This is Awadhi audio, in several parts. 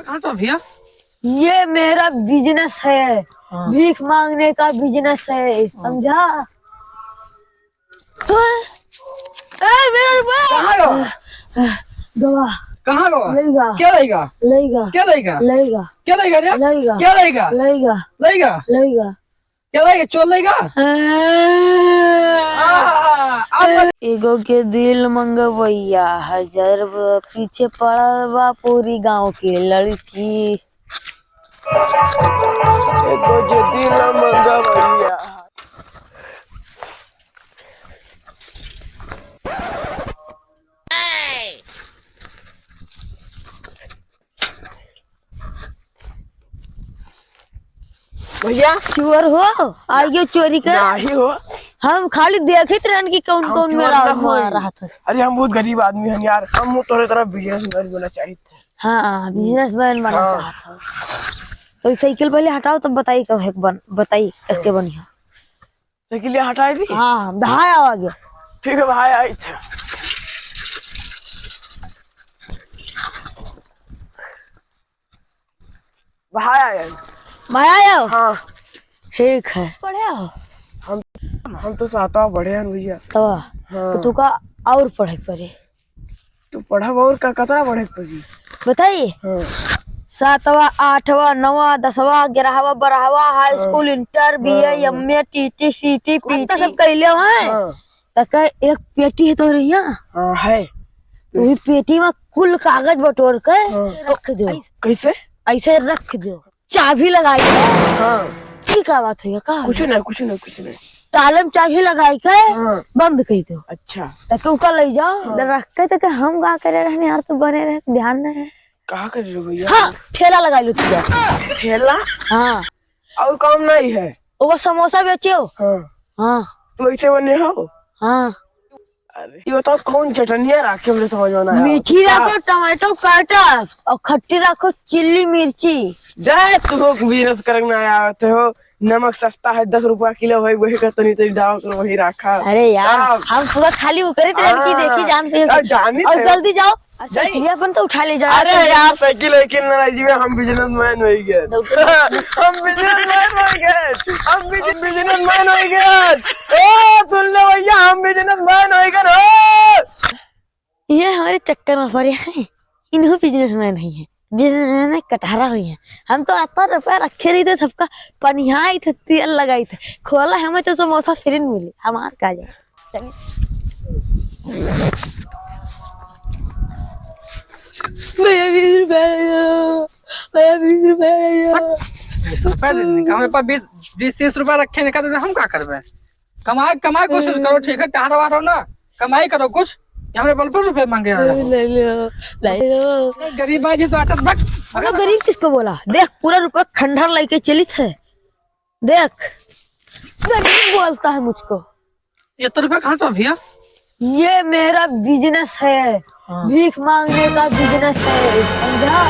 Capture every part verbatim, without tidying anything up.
कहाँ तो भैया? ये मेरा business है, हाँ। भीख मांगने का business है, हाँ। समझा? ए, मेरा रुपया! कहाँ गवा? गवा। कहाँ गवा? लइगा। क्या लइगा? लइगा। क्या लइगा? लइगा। क्या लइगा रे? लइगा। क्या लइगा? लइगा। लइगा। लइगा। क्या लइगा? चोर लइगा? हाँ। आहा, अब एगो के दिल मंगवैया, हजार ब-, पीछे पड़ल बा पूरी गाँव के लड़की। एगो जे दिल मंगवैया। भैया। चोर हो, आइयो चोरी कर। नाही हो। हम खाली देखित रहन कि कौन हम कौन चोर मेरा ना होई। मार रहा था। अरे हम बहुत गरीब आदमी हन यार, हम तोरे तरह businessman बनना चाहित है। हाँ, businessman बनना हाँ। चाहत है। तो साइकिल पहले हटाओ, तब बताई कब है बन, बताई कैसे बनी है। साइकिल यहाँ हटाई दी? हाँ, भाई आवाज। ठीक है भाई, आई अच्छा। भाई आया। भाई आया? हाँ। ठीक है। पढ़े हो? हम, हम तो सातवां पढ़े हैं भैया। तवा? हाँ। तो तुका और पढ़े के पड़े। तू पढ़ब और का, कतरा पढ़े के पड़ी? बताई? हाँ। सातवां, आठवां, नौवां, दसवां, ग्यारहवां, बारहवां, हाई हाँ। स्कूल, इंटर, बीए, हाँ। एमए, टीटी, सीटी, अब तो पीटी। सब कैले हैं। हाँ। त कहे, एक पेटी है तोरे यहाँ? हाँ, है। वही पेटी में कुल कागज बटोर के हाँ। रख दो। कैसे? ऐसे रख दो। चाबी लगाई है। हाँ। ई का बात है, का? कुछ ना, कुछ ना, कुछ ना। ताले में चाबी लगाई के हाँ। बंद कर दो। अच्छा। त तू का ले जाओ, हाँ। रख के त हम का करे रहने यार, तो बने रहे, ध्यान नहीं है। का करे रहे भैया? हाँ, ठेला लगाई लो तू जा। ठेला? हाँ। और काम नहीं है? वो समोसा बेचे हो? हाँ। हाँ। तू ऐसे बने हो? हाँ। अरे, ये बताओ कौन चटनिया राखे, हमरे समझ में ना आया। मीठी का? राखो, टमाटो काटा और खट्टी राखो, चिल्ली मिर्ची। जाए तू हो, business करने ना आते हो, नमक सस्ता है, दस रुपया किलो है, वही का तनी तनी डाल कर वही राखा। अरे यार, का? हम पूरा खाली वो करे थे, लड़की हाँ। देखी जान से। यार, जानी और थे। जल्दी जाओ, और जाई। साइकिल अपन तो उठा ले जाओ। अरे यार, साइकिल वाइकिल ना लाई जी, हम businessman हो गए। तो उठो। हम businessman हो गए। हम बिज-, businessman हो गए। ओ, सुन लो भैया, हम businessman हो गए। ओ! ये हमारे चक्कर में पड़े हैं। इन्हों businessman नहीं है। Businessman में कटहरा हुई है। हम तो आता रुपया रखे रही थे, सबका पनियाई थे, तेल लगाई थे। खोला हमें तो समोसा free मिली। हमार का जाए। भैया, बीस रुपया दे दो। भैया, बीस रुपया दे दो। बीस रुपया दे देंगे। हमारे पास बीस, बीस, तीस रुपया रखे हैं, हम का करबे? कमाए, कमाए कोशिश करो, ठीक है, टहरो वहरो ना, कमाई करो कुछ। ये हमरे बल पर रुपये मांगे आए हो। ले लो, ले लो। गरीब आदमी तो आटा बट। अरे, गरीब किसको बोला? देख, पूरा रुपया खंडहर लेके चलित है। देख, गरीब बोलता है मुझको। ये तो रुपया कहाँ से भैया? ये मेरा business है, हाँ। भीख मांगने का business है, समझा?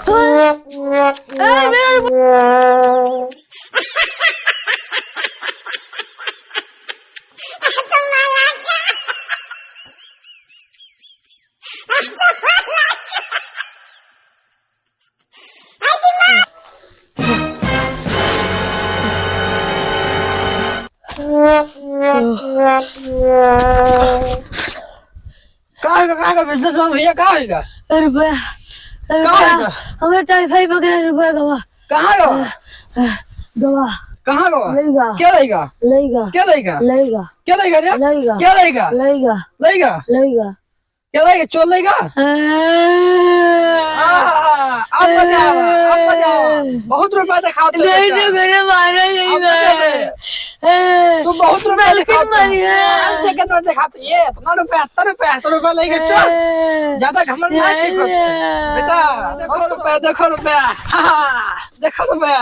ए, मेरा रुपया। का होइगा, का होइगा businessman भैया, का होइगा? अरे भैया, अरे का भैया, होइगा? हमें typhoid पकड़ा, रुपया गवा। कहाँ गवा? गवा। कहाँ गवा? लइगा। क्या लइगा? लइगा। क्या लइगा? लइगा। क्या लइगा रे? लइगा। क्या लइगा? लइगा। लइगा। लइगा। क्या लइगा? चोर लइगा? हाँ। आहा, अब मजा आवा, अब मजा आवा। बहुत रुपया दिखाओ तो नहीं, बेटा। तो मेरे मारा नहीं अब मजा आवा। आवा। तू बहुत रुपया दिखाओ तो। मारी है। पाँच second में दिखाओ तो। ये इतना रुपया, इतना रुपया, सौ रुपया लइगा, चल। ज्यादा घमंड ना कीजिए। बेटा, देखो रुपया, देखो रुपया। हाँ, देखो रुपया।